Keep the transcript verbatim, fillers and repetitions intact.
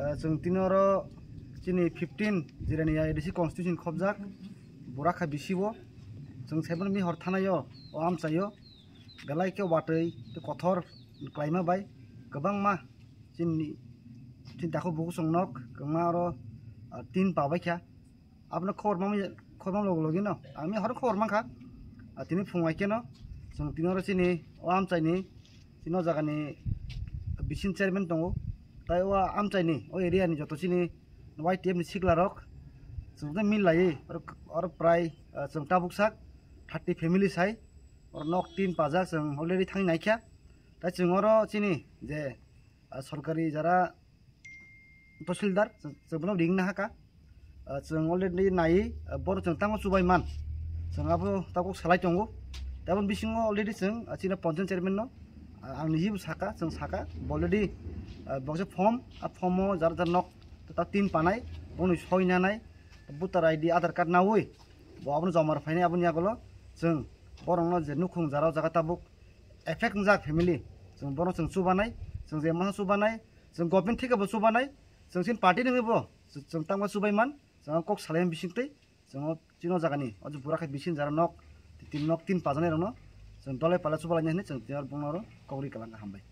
Chwng tini oro chini fifteen Jirania A D C constitution khobjak, Burakha bisi o. Chwng saiman mi hor thanaio, o amchaio, belai khe watwi tei kothor klaima bai kwbangma chini, chini takhuk bukuchwng nok kwbangma oro, ah, tin pabaikha. Abono khobor mamwi, khobor mam logi logi no. Ang mi horo khobor mankha. Ah, tini phung hai khe no. Chwng tini oro chini o amchaini, chini o jagani bising chairman tongo. Tai o amchaini, o area ni joto chini Y T F ni sikla rok. Chwng tei mil lai, oro, oro prai, ah, chwng tabuk sak thirty family sai. Oro nok tin pajak chwng already thang naikha. Tai chwng oro chini je, ah, sorkari jara Tahsildar, chwng, chwng bono ring nahaka. Ah, chwng already nai, ah, bono chwng tamo chubai man. Chwng abo tabuk salai tongo. Taboni bisingo already chwng, ah, chini panchayat chairman no, ah, ang niji bo saka, chwng saka, already, ah, boksa form, a form o jar jar nok, ta tin panai, bono soi nanai, voter I D, Aadhaar card nawi, bo abono joma rw phainai aboni yagulo, chwng borokno je nukhung jara o jaga tabuk effect wngjak family, chwng bono chwng chubanai, chwng je masa chubanai, chwng government theke bo chubanai, chwng chini party nungwi bo chwng tangma chubai man, chwng kok salai bising twi, chwng chini o jagani o je Burakha bising jara nok, tin nok tin pajanai rokno chwng dolai pala chubalaini hinwi chwng tini oro bongno oro kok ri kwlangkha, hambai.